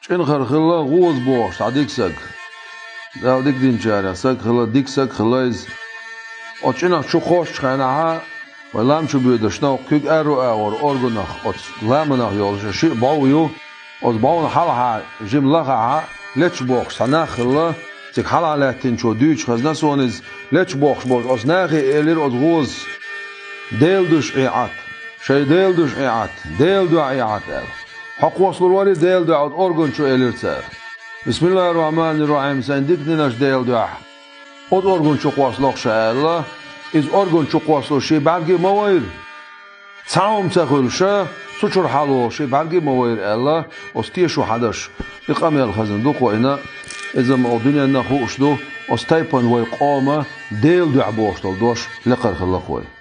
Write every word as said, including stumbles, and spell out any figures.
ЧӀинхара хилла гӀоза бохуш цхьа дика саг. Дала дика динчарах саг хилла, дика саг хилла иза. Оцу чӀинах чу кхоччу хенахьа, вай лам чу боьдуш нах куьг аьрру агӀор органах, оцу ламанах йолуш шиъ бӀов ю. Оцу бӀовна хьалхьа жима лахахьа лечу бохуш цхьа нах хилла, цига хьалха лаьттинчо дуьйцуш хезна суна иза, лечу бохуш болчу оцу нахе элира оцу гӀозас: «Делан дуьхьа Ӏат, шайн Делан дуьхьа Ӏат, Делан дуьхьа Ӏат», – аьлла. Хьо кхоссалур варий Делан дуьхьа оцу орган чу, элира цара. «Бисмиллахир-рахманир-рахим, сайн дика динаш Делан дуьхьа». Оцу орган чу кхоссало ша аьлла, иза орган чу кхоссалуш шен бӀаьрге ма вайра. Цхьа хӀума ца хуьлуш, цу чуьра хьалаволуш шен бӀаьрге ма вайра аьлла, оцу тешо хьадеш. И къамел хезна ду кхуьнан, иза-м оцу дуьненна хууш ду, оцу тайпана вай къоман Делан дуьхьа бохуш долу дош лекхара хилла кхуьнан.